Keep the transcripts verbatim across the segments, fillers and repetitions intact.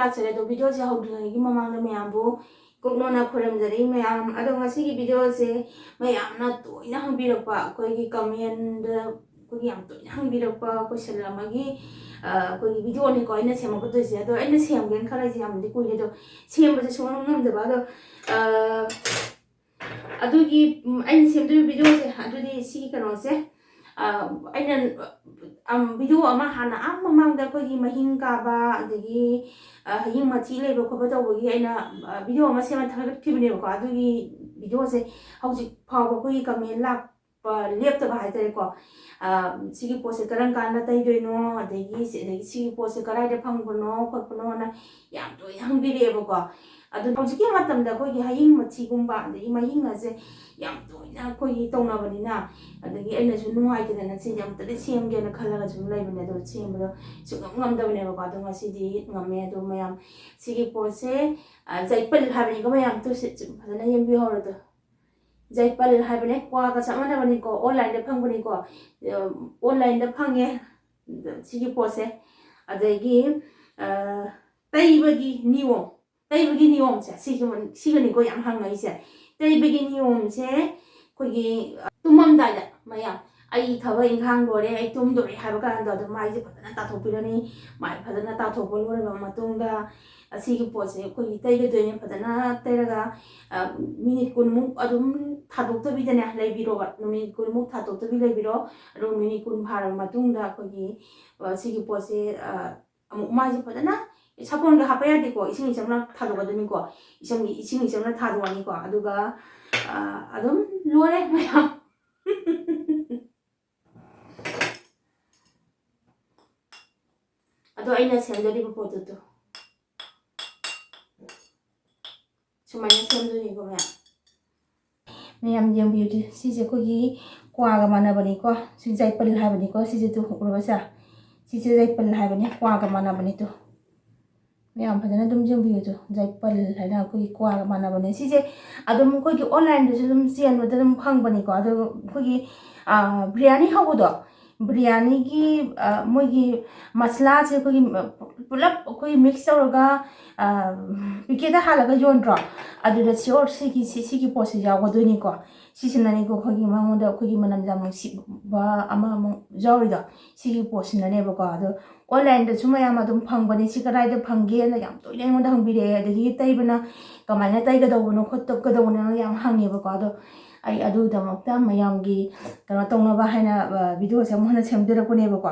ꯂꯥꯛꯆꯔꯦ꯫ ꯑꯗꯣ ꯚꯤꯗꯤꯑꯣꯁꯦ ꯍꯧꯗ꯭ꯔꯤꯉꯩꯒꯤ ꯃꯃꯥꯡꯗ ꯃꯌꯥꯝꯕꯨ ꯀꯣꯛꯅꯣꯟꯅ ꯈꯣꯏꯔꯝꯖꯔꯤ ꯃꯌꯥꯝ꯫ ꯑꯗꯣ ꯉꯁꯤꯒꯤ ꯚꯤꯗꯤꯑꯣꯁꯦ ꯃꯌꯥꯝꯅ ꯇꯣꯏꯅ ꯍꯪꯕꯤꯔꯛꯄ, ꯑꯩꯈꯣꯏꯒꯤ ꯀꯃꯦꯟꯗ ꯑꯩꯈꯣꯏꯒꯤ ꯌꯥꯝ ꯇꯣꯏꯅ ꯍꯪꯕꯤꯔꯛꯄ ꯀꯣꯏꯁꯟ ꯑꯃꯒꯤ, ꯑ, ꯑꯩꯈꯣꯏꯒꯤ ꯚꯤꯗꯤꯑꯣꯅꯤꯀꯣ ꯑꯩꯅ ꯁꯦꯝꯃꯛꯀꯗꯣꯏꯁꯦ꯫ ꯑꯗꯣ ꯑꯩꯅ ꯁꯦꯝꯒꯦꯅ ꯈꯜꯂꯤꯁꯦ ꯌꯥꯝꯗꯤ ꯀꯨꯏꯔꯦ, ꯑꯗꯣ ꯁꯦꯝꯕꯁꯦ ꯁꯨꯡꯉꯝ ꯉꯝꯗꯕ꯫ ꯑꯗꯣ, ꯑ, ꯑꯗꯨꯒꯤ, ꯎꯝ, ꯑꯩꯅ ꯁꯦꯝꯗꯣꯏꯕ ꯚꯤꯗꯤꯑꯣꯁꯦ, ꯑꯗꯨꯗꯤ ꯁꯤꯒꯤ ꯀꯩꯅꯣꯁꯦ, ꯑ, ꯑꯩꯅ, ꯎꯝ, ꯚꯤꯗꯤꯑꯣ ꯑꯃ ꯍꯥꯟꯅ ꯑꯥ ꯃꯃꯥꯡꯗ ꯑꯩꯈꯣꯏꯒꯤ ꯃꯍꯤꯡ ꯀꯥꯕ, ꯑꯗꯒꯤ, ꯑ, ꯍꯌꯤꯡ ꯃꯊꯤ ꯂꯩꯕ ꯈꯣꯠꯄ ꯇꯧꯕꯒꯤ ꯑꯩꯅ, ꯑ, ꯚꯤꯗꯤꯑꯣ ꯑꯃ ꯁꯦꯝꯃ ꯊꯥꯒꯠꯈꯤꯕꯅꯦꯕꯀꯣ꯫ ꯑꯗꯨꯒꯤ ꯚꯤꯗꯤꯑꯣꯁꯦ ꯍꯧꯖꯤꯛ ꯐꯥꯎꯕ ꯑꯩꯈꯣꯏꯒꯤ ꯀꯃꯦꯟ ꯂꯥꯛꯄ ꯂꯦꯞꯇꯕ ꯍꯥꯏꯇꯥꯔꯦꯀꯣ꯫ ꯑ, ꯁꯤꯒꯤ ꯄꯣꯠꯁꯦ ꯀꯔꯝ ꯀꯥꯟꯗ ꯇꯩꯗꯣꯏꯅꯣ, ꯑꯗꯒꯤ ꯁꯤ-, ꯑꯗꯒꯤ ꯁꯤꯒꯤ ꯄꯣꯠꯁꯦ ꯀꯗꯥꯏꯗ ꯐꯪꯕꯅꯣ ꯈꯣꯠꯄꯅꯣꯅ ꯌꯥꯝ ꯇꯣꯏꯅ ꯍꯪꯕꯤꯔꯛꯑꯦꯕꯀꯣ꯫ ꯑꯗꯨ ꯍꯧꯖꯤꯛꯀꯤ ꯃꯇꯝꯗ ꯑꯩꯈꯣꯏꯒꯤ ꯍꯌꯤꯡ ꯃꯊꯤꯒꯨꯝꯕ, ꯑꯗꯒꯤ ꯃꯍꯤꯡ ꯑꯁꯦ ꯌꯥꯝ ꯇꯣꯏꯅ ꯑꯩꯈꯣꯏꯒꯤ ꯇꯧꯅꯕꯅꯤꯅ, ꯑꯗꯒꯤ ꯑꯩꯅꯁꯨ ꯅꯨꯡꯉꯥꯏꯇꯗꯅ ꯁꯤꯁꯦ ꯑꯃꯨꯛꯇꯗꯤ ꯁꯦꯝꯒꯦꯅ ꯈꯜꯂꯒ ꯁꯨꯝ ꯂꯩꯕꯅꯦ, ꯑꯗꯣ ꯁꯦꯝꯕꯗꯣ ꯁꯨꯡꯉꯝ ꯉꯝꯗꯕꯅꯦꯕꯀꯣ꯫ ꯑꯗꯣ ꯉꯁꯤꯗꯤ ꯉꯝꯃꯦ꯫ ꯑꯗꯣ ꯃꯌꯥꯝ ꯁꯤꯒꯤ ꯄꯣꯠꯁꯦ, ꯑ, ꯖꯩꯄꯜ ꯍꯥꯏꯕꯅꯤꯀꯣ ꯃꯌꯥꯝ, ꯇꯨ ꯁꯤ-, ꯁꯤ ꯐꯖꯅ ꯌꯦꯡꯕꯤꯍꯧꯔꯣ꯫ ꯑꯗꯣ ꯖꯩꯄꯜ ꯍꯥꯏꯕꯅꯦ, ꯀ꯭ꯋꯥꯒ ꯆꯞ ꯃꯥꯟꯅꯕꯅꯤꯀꯣ, online ꯗ ꯐꯪꯕꯅꯤꯀꯣ꯫ ꯑ, online ꯗ ꯐꯪꯉꯦ ꯁꯤꯒꯤ ꯄꯣꯠꯁꯦ꯫ ꯑꯗꯒꯤ, ꯑ, ꯇꯩꯕꯒꯤ ꯅꯤꯌꯣꯝ, ꯇꯩꯕꯒꯤ ꯅꯤꯌꯣꯝꯁꯦ ꯁꯤꯁꯨ, ꯁꯤꯒꯅꯤꯀꯣ ꯌꯥꯝ ꯍꯪꯉꯛꯏꯁꯦ꯫ ꯇꯩꯕꯒꯤ ꯅꯤꯌꯣꯝꯁꯦ ꯑꯩꯈꯣꯏꯒꯤ, ꯑ, ꯇꯨꯝꯃꯝꯗꯥꯏꯗ ꯃꯌꯥꯝ, ꯑꯩ ꯊꯕꯛ ꯏꯪꯈꯥꯡ ꯂꯣꯏꯔꯦ, ꯑꯩ ꯇꯨꯝꯗꯣꯔꯦ ꯍꯥꯏꯕ ꯀꯥꯟꯗ ꯑꯗꯨꯝ ꯃꯥꯏꯁꯦ ꯐꯖꯅ ꯇꯥꯊꯣꯛꯄꯤꯔꯅꯤ꯫ ꯃꯥꯏ ꯐꯖꯅ ꯇꯥꯊꯣꯛꯄ ꯂꯣꯏꯔꯕ ꯃꯇꯨꯡꯗ, ꯑꯁꯤꯒꯤ ꯄꯣꯠꯁꯦ ꯑꯩꯈꯣꯏꯒꯤ ꯇꯩꯒꯗꯣꯏꯅꯦ꯫ ꯐꯖꯅ ꯇꯩꯔꯒ, ꯑ, ꯃꯤꯅꯤꯠ ꯀꯨꯟꯃꯨꯛ ꯑꯗꯨꯝ ꯊꯥꯗꯣꯛꯇꯕꯤꯗꯅꯦ ꯂꯩꯕꯤꯔꯣꯕ꯫ ꯃꯤꯅꯤꯠ ꯀꯨꯟꯃꯨꯛ ꯊꯥꯗꯣꯛꯇꯕꯤ ꯂꯩꯕꯤꯔꯣ꯫ ꯑꯗꯨꯒ ꯃꯤꯅꯤꯠ ꯀꯨꯟ ꯐꯥꯔꯕ ꯃꯇꯨꯡꯗ ꯑꯩꯈꯣꯏꯒꯤ, ꯑ, ꯁꯤꯒꯤ ꯄꯣꯠꯁꯦ, ꯑ, ꯑꯃꯨꯛ ꯃꯥꯏꯁꯦ ꯐꯖꯅ, ꯁꯥꯄꯣꯟꯒ ꯍꯥꯞꯄ ꯌꯥꯗꯦꯀꯣ, ꯏꯁꯤꯡ ꯏꯆꯝꯅ ꯊꯥꯗꯣꯛꯀꯗꯣꯏꯅꯤꯀꯣ꯫ ꯏꯁꯤꯡ, ꯏꯁꯤꯡ ꯏꯆꯝꯅ ꯊꯥꯗꯣꯛꯑꯅꯤꯀꯣ꯫ ꯑꯗꯨꯒ, ꯑ, ꯑꯗꯨꯝ ꯂꯣꯏꯔꯦ ꯃꯌꯥꯝ꯫ ꯑꯗꯣ ꯑꯩꯅ ꯁꯦꯝꯖꯔꯤꯕ ꯄꯣꯠꯇꯨ ꯇꯨ꯫ ꯁꯨꯃꯥꯏꯅ ꯁꯦꯝꯗꯣꯏꯅꯤꯀꯣ ꯃꯌꯥꯝ꯫ ꯃꯌꯥꯝ ꯌꯦꯡꯕꯤꯌꯨ, ꯁꯤꯁꯦ ꯑꯩꯈꯣꯏꯒꯤ ꯀ꯭ꯋꯥꯒ ꯃꯥꯟꯅꯕꯅꯤꯀꯣ꯫ ꯁꯤ ꯖꯩꯄꯜ ꯍꯥꯏꯕꯅꯤꯀꯣ꯫ ꯁꯤꯁꯦ ꯇꯨ ꯎꯔꯕꯁꯦ? ꯁꯤꯁꯦ ꯖꯩꯄꯜ ꯍꯥꯏꯕꯅꯤ, ꯀ꯭ꯋꯥꯒ ꯃꯥꯟꯅꯕꯅꯤ ꯇꯨ꯫ ꯃꯌꯥꯝ ꯐꯖꯅ ꯑꯗꯨꯝ ꯌꯦꯡꯕꯤꯌꯨ ꯇꯨ꯫ ꯖꯩꯄꯜ ꯍꯥꯏꯅ ꯑꯩꯈꯣꯏꯒꯤ ꯀ꯭ꯋꯥꯒ ꯃꯥꯟꯅꯕꯅꯦ꯫ ꯁꯤꯁꯦ ꯑꯗꯨꯝ ꯑꯩꯈꯣꯏꯒꯤ online ꯗꯁꯨ ꯑꯗꯨꯝ ꯆꯦꯟꯕꯗ ꯑꯗꯨꯝ ꯐꯪꯕꯅꯤꯀꯣ꯫ ꯑꯗꯨꯒ ꯑꯩꯈꯣꯏꯒꯤ, ꯑ, ꯕꯤꯔꯌꯥꯅꯤ ꯍꯧꯕꯗꯣ, ꯕꯤꯔꯌꯥꯅꯤꯒꯤ, ꯑ, ꯃꯣꯏꯒꯤ ꯃꯁꯂꯥꯁꯦ ꯑꯩꯈꯣꯏꯒꯤ, ꯑ, ꯄꯨꯂꯞ ꯑꯩꯈꯣꯏ ꯃꯤꯛꯁ ꯇꯧꯔꯒ, ꯑ, ꯄꯤꯀꯦꯠꯇ ꯍꯥꯜꯂꯒ ꯌꯣꯟꯗ꯭ꯔꯣ? ꯑꯗꯨꯗ ꯁꯤꯑꯣꯔ ꯁꯤꯒꯤ, ꯁꯤ-, ꯁꯤꯒꯤ ꯄꯣꯠꯁꯤ ꯌꯥꯎꯒꯗꯣꯏꯅꯤꯀꯣ꯫ ꯁꯤꯁꯤꯅꯅꯤꯀꯣ ꯑꯩꯈꯣꯏꯒꯤ ꯃꯉꯣꯟꯗ ꯑꯩꯈꯣꯏꯒꯤ ꯃꯅꯝ ꯌꯥꯝ ꯅꯨꯡꯁꯤꯕ ꯑꯃ ꯑꯃꯨꯛ ꯌꯥꯎꯔꯤꯗꯣ, ꯁꯤꯒꯤ ꯄꯣꯠꯁꯤꯅꯅꯦꯕꯀꯣ꯫ ꯑꯗꯣ ꯑꯣꯟꯂꯥꯏꯟꯗꯁꯨ ꯃꯌꯥꯝ ꯑꯗꯨꯝ ꯐꯪꯕꯅꯦ꯫ ꯁꯤ ꯀꯗꯥꯏꯗ ꯐꯪꯒꯦꯅ ꯌꯥꯝ ꯇꯣꯏꯅ ꯑꯩꯉꯣꯟꯗ ꯍꯪꯕꯤꯔꯛꯑꯦ꯫ ꯑꯗꯒꯤ ꯇꯩꯕꯅ ꯀꯃꯥꯏꯅ ꯇꯩꯒꯗꯧꯕꯅꯣ, ꯈꯣꯠꯀꯗꯧꯕꯅꯣ ꯌꯥꯝ ꯍꯪꯉꯦꯕꯀꯣ꯫ ꯑꯗꯣ ꯑꯩ ꯑꯗꯨꯒꯤꯗꯃꯛꯇ ꯃꯌꯥꯝꯒꯤ ꯀꯩꯅꯣ ꯇꯧꯅꯕ ꯍꯥꯏꯅ, ꯑ, ꯚꯤꯗꯤꯑꯣꯁꯦ ꯑꯃꯨꯛ ꯍꯟꯅ ꯁꯦꯝꯕꯤꯔꯛꯄꯅꯦꯕꯀꯣ꯫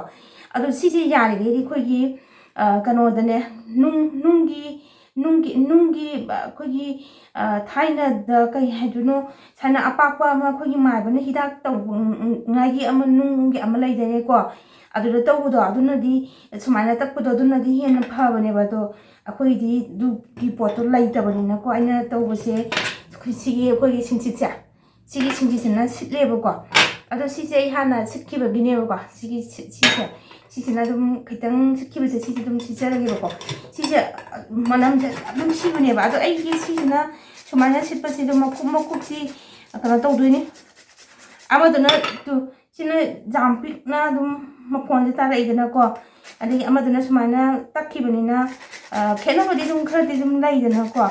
ꯑꯗꯣ ꯁꯤꯁꯦ ꯌꯥꯔꯤꯈꯩꯗꯤ ꯑꯩꯈꯣꯏꯒꯤ, ꯑ, ꯀꯩꯅꯣꯗꯅꯦ, ꯅꯨꯡ, ꯅꯨꯡꯒꯤ, ꯅꯨꯡꯒꯤ, ꯅꯨꯡꯒꯤ, ꯑ, ꯑꯩꯈꯣꯏꯒꯤ, ꯑ, ꯊꯥꯏꯅꯗ ꯀꯩ ꯍꯥꯏꯗꯣꯏꯅꯣ, ꯁꯨꯃꯥꯏꯅ ꯑꯄꯥꯛꯄ ꯑꯃ ꯑꯩꯈꯣꯏꯒꯤ ꯃꯥꯏꯕꯅ ꯍꯤꯗꯥꯛ ꯇꯧꯉꯥꯏꯒꯤ ꯑꯃ, ꯅꯨꯡꯒꯤ ꯑꯃ ꯂꯩꯗꯅꯀꯣ, ꯑꯗꯨꯗ ꯇꯧꯕꯗꯣ, ꯑꯗꯨꯅꯗꯤ, ꯁꯨꯃꯥꯏꯅ ꯇꯛꯄꯗꯣ, ꯑꯗꯨꯅꯗꯤ ꯍꯦꯟꯅ ꯐꯕꯅꯦꯕ꯫ ꯑꯗꯣ ꯑꯩꯈꯣꯏꯗꯤ ꯑꯗꯨꯒꯤ ꯄꯣꯠꯇꯣ ꯂꯩꯇꯕꯅꯤꯅꯀꯣ, ꯑꯩꯅ ꯇꯧꯕꯁꯦ ꯑꯩꯈꯣꯏ ꯁꯤꯒꯤ, ꯑꯩꯈꯣꯏꯒꯤ ꯁꯤꯡꯆꯤꯠꯁꯦ, ꯁꯤꯒꯤ ꯁꯤꯡꯆꯤꯠꯁꯤꯅ ꯁꯤꯠꯂꯦꯕꯀꯣ꯫ ꯑꯗꯣ ꯁꯤꯁꯦ ꯑꯩ ꯍꯥꯟꯅ ꯁꯤꯠꯈꯤꯕꯒꯤꯅꯦꯕꯀꯣ꯫ ꯁꯤꯒꯤ ꯁꯤꯠ-, ꯁꯤꯁꯦ, ꯁꯤꯁꯤꯅ ꯑꯗꯨꯝ ꯈꯤꯇꯪ ꯁꯤꯠꯈꯤꯕꯁꯦ, ꯁꯤꯁꯦ ꯑꯗꯨꯝ ꯁꯤꯠꯆꯔꯒꯦꯕꯀꯣ꯫ ꯁꯤꯁꯦ, ꯑ, ꯃꯅꯝꯁꯦ ꯑꯗꯨꯝ ꯁꯤꯕꯅꯦꯕ꯫ ꯑꯗꯣ ꯑꯩꯒꯤ ꯁꯤꯁꯤꯅ ꯁꯨꯃꯥꯏꯅ ꯁꯤꯠꯄꯁꯤꯗ ꯃꯀꯨꯞ ꯃꯀꯨꯞꯁꯤ ꯀꯩꯅꯣ ꯇꯧꯗꯣꯏꯅꯤ꯫ ꯑꯃꯗꯨꯅ ꯇꯨ-, ꯁꯤꯅ ꯌꯥꯝ ꯄꯤꯛꯅ ꯑꯗꯨꯝ ꯃꯈꯣꯟꯁꯦ ꯇꯥꯔꯛꯏꯗꯅꯀꯣ꯫ ꯑꯗꯒꯤ ꯑꯃꯗꯨꯅ ꯁꯨꯃꯥꯏꯅ ꯇꯛꯈꯤꯕꯅꯤꯅ, ꯑ, ꯈꯦꯠꯅꯕꯗꯤ ꯑꯗꯨꯝ ꯈꯔꯗꯤ ꯑꯗꯨꯝ ꯂꯩꯗꯅꯀꯣ꯫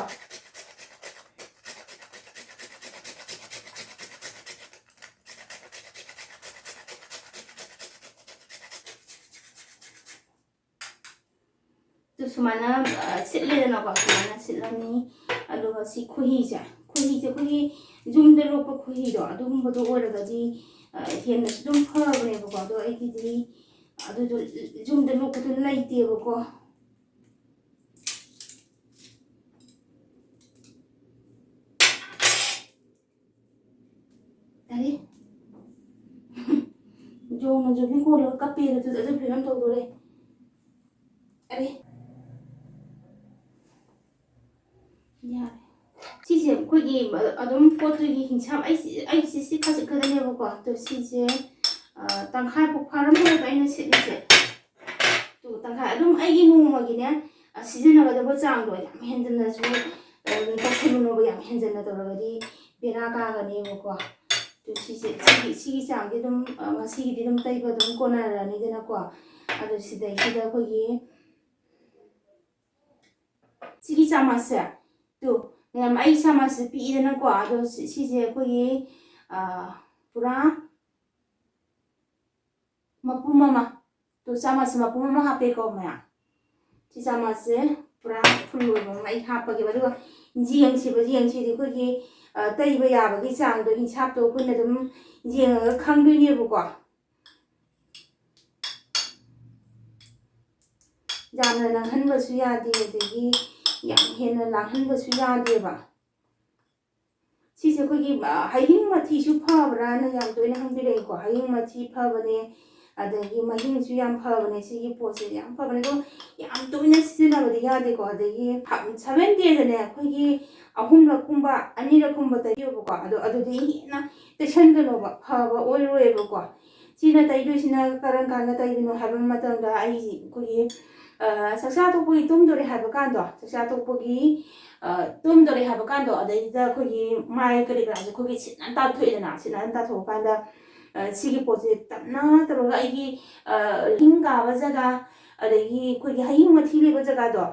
ꯑꯗꯨ ꯁꯨꯃꯥꯏꯅ, ꯑ, ꯁꯤꯠꯂꯦꯗꯅꯀꯣ, ꯁꯨꯃꯥꯏꯅ ꯁꯤꯠꯂꯅꯤ꯫ ꯑꯗꯨꯒ ꯁꯤ ꯈꯨꯍꯤꯁꯦ, ꯈꯨꯍꯤꯁꯦ ꯑꯩꯈꯣꯏꯒꯤ ꯌꯨꯝꯗ ꯂꯣꯛꯄ ꯈꯨꯍꯤꯗꯣ, ꯑꯗꯨꯒꯨꯝꯕꯗꯣ ꯑꯣꯏꯔꯒꯗꯤ, ꯑ, ꯍꯦꯟꯅꯁꯨ ꯑꯗꯨꯝ ꯐꯕꯅꯦꯕꯀꯣ꯫ ꯑꯗꯣ ꯑꯩꯒꯤꯗꯤ ꯑꯗꯨꯗꯣ ꯌꯨꯝꯗ ꯂꯣꯛꯄꯗꯣ ꯂꯩꯇꯦꯕꯀꯣ꯫ ꯀꯔꯤ? ꯌꯣꯡꯅꯁꯨ ꯃꯤ ꯈꯣꯜꯂꯒ ꯀꯞꯄꯦꯅ ꯑꯗꯨ, ꯑꯗꯨ ꯐꯤꯕꯝ ꯇꯧꯗꯣꯔꯦ꯫ ꯑꯔꯦ꯫ ꯌꯥꯔꯦ꯫ ꯁꯤꯁꯦ ꯑꯩꯈꯣꯏꯒꯤ, ꯑ-, ꯑꯗꯨꯝ ꯄꯣꯠꯇꯨꯒꯤ ꯍꯤꯡꯁꯥꯞ, ꯑꯩ ꯁꯤ-, ꯑꯩ ꯁꯤ, ꯁꯤ ꯈꯖꯤꯛ ꯈꯛꯇꯅꯦꯕꯀꯣ꯫ ꯑꯗꯣ ꯁꯤꯁꯦ, ꯑ, ꯇꯪꯈꯥꯏ ꯄꯨꯛ ꯐꯥꯔꯝꯃꯣꯏꯕ ꯑꯩꯅ ꯁꯤꯠꯂꯤꯁꯦ꯫ ꯇꯨ ꯇꯪꯈꯥꯏ ꯑꯗꯨꯝ ꯑꯩꯒꯤ ꯅꯣꯡꯃꯒꯤꯅꯦ, ꯑ, ꯁꯤꯖꯤꯟꯅꯒꯗꯕ ꯆꯥꯡꯗꯣ ꯌꯥꯝ ꯍꯦꯟꯖꯟꯅꯁꯨ, ꯑ, ꯇꯧꯁꯜꯂꯨꯅꯣꯕ, ꯌꯥꯝ ꯍꯦꯟꯖꯟꯅ ꯇꯧꯔꯒꯗꯤ ꯕꯦꯔꯥ ꯀꯥꯒꯅꯦꯕꯀꯣ꯫ ꯑꯗꯨ ꯁꯤꯁꯦ, ꯁꯤꯒꯤ, ꯁꯤꯒꯤ ꯆꯥꯡꯗꯤ ꯑꯗꯨꯝ, ꯑ, ꯉꯁꯤꯒꯤꯗꯤ ꯑꯗꯨꯝ ꯇꯩꯕ ꯑꯗꯨꯝ ꯀꯣꯟꯅꯔꯅꯤꯗꯅꯀꯣ꯫ ꯑꯗꯨ ꯁꯤꯗꯩꯁꯤꯗ ꯑꯩꯈꯣꯏꯒꯤ ꯁꯤꯒꯤ ꯆꯥꯃꯁꯁꯦ, ꯇꯨ, ꯃꯌꯥꯝ, ꯑꯩ ꯆꯥꯃꯁꯁꯦ ꯄꯤꯛꯏꯗꯅꯀꯣ꯫ ꯑꯗꯣ ꯁꯤ-, ꯁꯤꯁꯦ ꯑꯩꯈꯣꯏꯒꯤ, ꯑ, ꯄꯨꯔꯥ ꯃꯄꯨꯝ ꯑꯃ, ꯇꯨ, ꯆꯥꯃꯁꯁꯦ ꯃꯄꯨꯝ ꯑꯃ ꯍꯥꯞꯄꯦꯀꯣ ꯃꯌꯥꯝ꯫ ꯁꯤ ꯆꯥꯃꯁꯁꯦ ꯄꯨꯔꯥ ꯐꯨꯜ ꯑꯣꯏꯕ ꯑꯃ ꯑꯩ ꯍꯥꯞꯄꯒꯦꯕ꯫ ꯑꯗꯨꯒ ꯌꯦꯡꯁꯤꯕ, ꯌꯦꯡꯁꯤꯗꯤ ꯑꯩꯈꯣꯏꯒꯤ, ꯑ, ꯇꯩꯕ ꯌꯥꯕꯒꯤ ꯆꯥꯡꯗꯣ, ꯏꯟꯁꯥꯞꯇꯣ ꯑꯩꯈꯣꯏꯅ ꯑꯗꯨꯝ ꯌꯦꯡꯉꯒ ꯈꯪꯗꯣꯏꯅꯦꯕꯀꯣ꯫ ꯌꯥꯝꯅ ꯅꯪꯍꯟꯕꯁꯨ ꯌꯥꯗꯦ, ꯑꯗꯒꯤ ꯌꯥꯝ ꯍꯦꯟꯅ ꯂꯥꯡꯍꯟꯕꯁꯨ ꯌꯥꯗꯦꯕ꯫ ꯁꯤꯁꯦ ꯑꯩꯈꯣꯏꯒꯤ, ꯑ, ꯍꯌꯤꯡ ꯃꯊꯤꯁꯨ ꯐꯕ꯭ꯔꯥꯅ ꯌꯥꯝ ꯇꯣꯏꯅ ꯍꯪꯕꯤꯔꯛꯏꯀꯣ꯫ ꯍꯌꯤꯡ ꯃꯊꯤ ꯐꯕꯅꯦ, ꯑꯗꯒꯤ ꯃꯍꯤꯡꯁꯨ ꯌꯥꯝ ꯐꯕꯅꯦ꯫ ꯁꯤꯒꯤ ꯄꯣꯠꯁꯦ ꯌꯥꯝ ꯐꯕꯅꯦ, ꯑꯗꯣ ꯌꯥꯝ ꯇꯣꯏꯅ ꯁꯤꯖꯤꯟꯅꯕꯗꯤ ꯌꯥꯗꯦꯀꯣ꯫ ꯑꯗꯒꯤ ꯍꯞ-, ꯁꯚꯦꯟ ꯗꯦꯗꯅꯦ ꯑꯩꯈꯣꯏꯒꯤ ꯑꯍꯨꯝꯂꯛꯀꯨꯝꯕ, ꯑꯅꯤꯔꯛꯀꯨꯝꯕ ꯇꯩꯕꯤꯌꯣꯕꯀꯣ꯫ ꯑꯗꯣ ꯑꯗꯨꯗꯤ ꯍꯦꯟꯅ ꯇꯩꯁꯟꯒꯅꯣꯕ, ꯐꯕ ꯑꯣꯏꯔꯣꯏꯕꯀꯣ꯫ ꯁꯤꯅ ꯇꯩꯗꯣꯏꯁꯤꯅ ꯀꯔꯝ ꯀꯥꯟꯗ ꯇꯩꯗꯣꯏꯅꯣ ꯍꯥꯏꯕ ꯃꯇꯝꯗ, ꯑꯩ ꯑꯩꯈꯣꯏꯒꯤ, ꯑ, ꯆꯥꯛꯆꯥ ꯇꯣꯛꯄꯒꯤ ꯇꯨꯝꯗꯣꯔꯦ ꯍꯥꯏꯕ ꯀꯥꯟꯗꯣ, ꯆꯥꯛꯆꯥ ꯇꯣꯛꯄꯒꯤ, ꯑ, ꯇꯨꯝꯗꯣꯔꯦ ꯍꯥꯏꯕ ꯀꯥꯟꯗꯣ, ꯑꯗꯩꯗ ꯑꯩꯈꯣꯏꯒꯤ ꯃꯥꯏ ꯀꯔꯤ ꯀꯔꯥꯁꯦ ꯑꯩꯈꯣꯏꯒꯤ ꯁꯤꯠ ꯅꯥꯟ ꯇꯥꯊꯣꯛꯑꯦꯗꯅ, ꯁꯤꯠ ꯅꯥꯟ ꯇꯥꯊꯣꯛꯄ ꯀꯥꯟꯗ, ꯑ, ꯁꯤꯒꯤ ꯄꯣꯠꯁꯦ ꯇꯞꯅ ꯇꯧꯔꯒ ꯑꯩꯒꯤ, ꯑ, ꯍꯤꯡ ꯀꯥꯕ ꯖꯒꯥ, ꯑꯗꯒꯤ ꯑꯩꯈꯣꯏꯒꯤ ꯍꯌꯤꯡ ꯃꯊꯤ ꯂꯩꯕ ꯖꯒꯥꯗꯣ,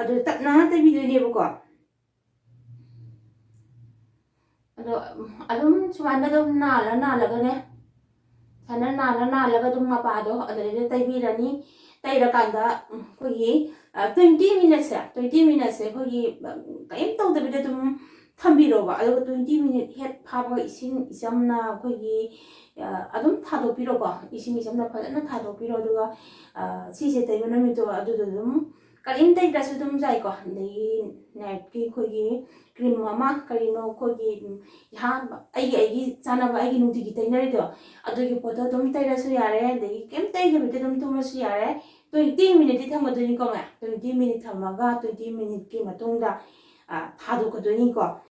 ꯑꯗꯨ ꯇꯞꯅ ꯇꯩꯕꯤꯗꯣꯏꯅꯦꯕꯀꯣ꯫ ꯑꯗꯣ, ꯎꯝ, ꯑꯗꯨꯝ ꯁꯨꯃꯥꯏꯅ ꯑꯗꯨꯝ ꯅꯥꯜꯂ ꯅꯥꯜꯂꯒꯅꯦ, ꯁꯨꯃꯥꯏꯅ ꯅꯥꯜꯂ ꯅꯥꯜꯂꯒ ꯑꯗꯨꯝ ꯃꯄꯥꯗꯣ ꯑꯗꯨꯗꯩꯗ ꯇꯩꯕꯤꯔꯅꯤ꯫ ꯇꯩꯔꯀꯥꯟꯗ, ꯎꯝ, ꯑꯩꯈꯣꯏꯒꯤ, ꯑ, twenty minutesꯁꯦ, twenty minutesꯁꯦ ꯑꯩꯈꯣꯏꯒꯤ, ꯎꯝ, ꯀꯔꯤꯝ ꯇꯧꯗꯕꯤꯗ ꯑꯗꯨꯝ ꯊꯝꯕꯤꯔꯣꯕ꯫ ꯑꯗꯨꯒ twenty minute ꯍꯦꯛ ꯐꯥꯕꯒ ꯏꯁꯤꯡ ꯏꯆꯝꯅ ꯑꯩꯈꯣꯏꯒꯤ, ꯑ, ꯑꯗꯨꯝ ꯊꯥꯗꯣꯛꯄꯤꯔꯣꯀꯣ꯫ ꯏꯁꯤꯡ ꯏꯆꯝꯅ ꯐꯖꯅ ꯊꯥꯗꯣꯛꯄꯤꯔꯣ꯫ ꯑꯗꯨꯒ, ꯑ, ꯁꯤꯁꯦ ꯇꯩꯕ ꯅꯨꯃꯤꯠꯇꯣ ꯑꯗꯨꯗ ꯑꯗꯨꯝ ꯀꯔꯤꯝ ꯇꯩꯗ꯭ꯔꯁꯨ ꯑꯗꯨꯝ ꯌꯥꯏꯀꯣ꯫ ꯑꯗꯒꯤ ꯅꯥꯏꯠꯀꯤ ꯑꯩꯈꯣꯏꯒꯤ cream ꯑꯃ, ꯀꯔꯤꯅꯣ ꯑꯩꯈꯣꯏꯒꯤ, ꯎꯝ, ꯏꯍꯥꯟꯕ ꯑꯩꯒꯤ, ꯑꯩꯒꯤ ꯆꯥꯅꯕ, ꯑꯩꯒꯤ ꯅꯨꯡꯇꯤꯒꯤ ꯇꯩꯅꯔꯤꯗꯣ, ꯑꯗꯨꯒꯤ ꯄꯣꯠꯇꯣ ꯑꯗꯨꯝ ꯇꯩꯔꯁꯨ ꯌꯥꯔꯦ꯫ ꯑꯗꯒꯤ ꯀꯩꯝ ꯇꯩꯗꯕꯤꯗ ꯑꯗꯨꯝ ꯇꯨꯝꯃꯁꯨ ꯌꯥꯔꯦ꯫ Twenty minuteꯇꯤ ꯊꯝꯒꯗꯣꯏꯅꯤꯀꯣ ꯃꯌꯥꯝ꯫ Twenty minute ꯊꯝꯃꯒ twenty minuteꯀꯤ ꯃꯇꯨꯡꯗ, ꯑ, ꯊꯥꯗꯣꯛꯀꯗꯣꯏꯅꯤꯀꯣ꯫